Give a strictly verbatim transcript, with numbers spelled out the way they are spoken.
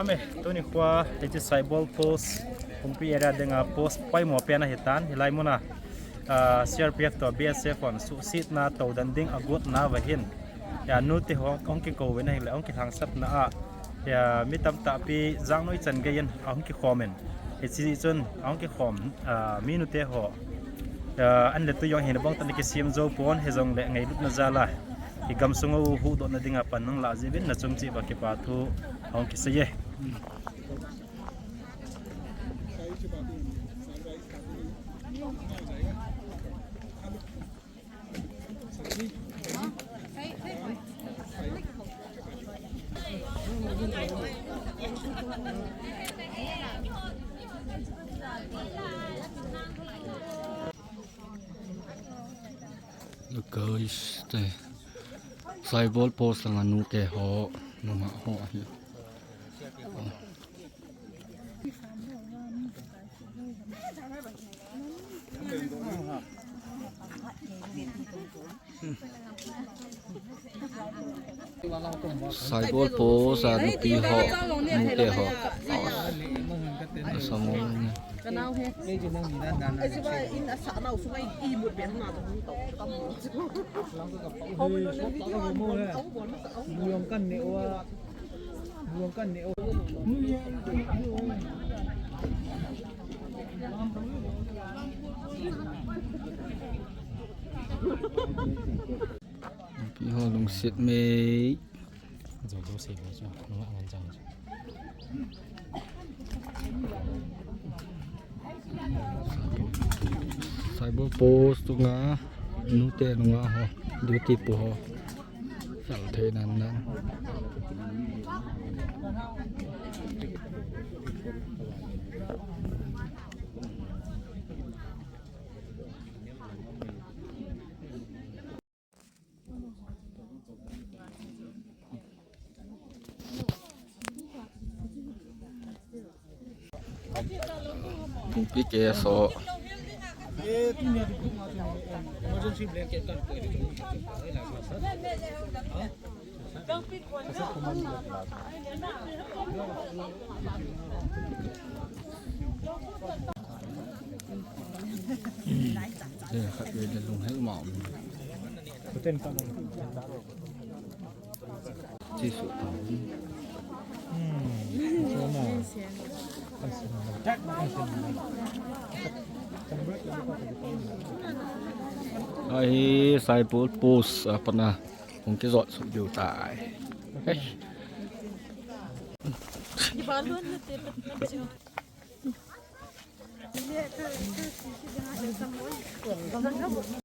Ame, tuni khoa, hiche Saibol post, Hungpui area dinga post poimo pen ahitan, hilai muna, ah, C R P F toh B S F hon suhsetna todan ding agotna uva hin. Hia, nute ho, ahung kikou uvin ahile, ahung kilhangsapna a. Hia, mi tamtah pi, jangnoi chan geiyin, ahung kikhom in. Hiche chun, ahung kikhom, ah, mi nute ho. Ah, an le tui jong hina bang tah in kisem jou pon, hijongle ngailutna jal a. Hi gamsung u huhdohna dinga pan nang lah jeh uvin nachung cheh uva kipa thu ahung kisei e. Guys, te Saibol post langa nute ho, nungah ho ahi. Saibol post a nupi ho, nute ho. Asa mo. Ka nao he. Ai, si ba in a sa nao sungai i mut be na to hung to ka mo. Ho mo lo le video an to bo na sa. Buang kan ne wa. Buang kan ne wa. Nupi ho lungset mei. Jou jou sei mei chu, nungah ngan chang chu. Saibol post chunga nute nungah ho, duty pu ho. Sal thei nan nan. Pi ke so. Khat vei le lunghel ma um. Chi su ta. Ahi, Saibol post a pana hung kijot sut diu tai. Hey.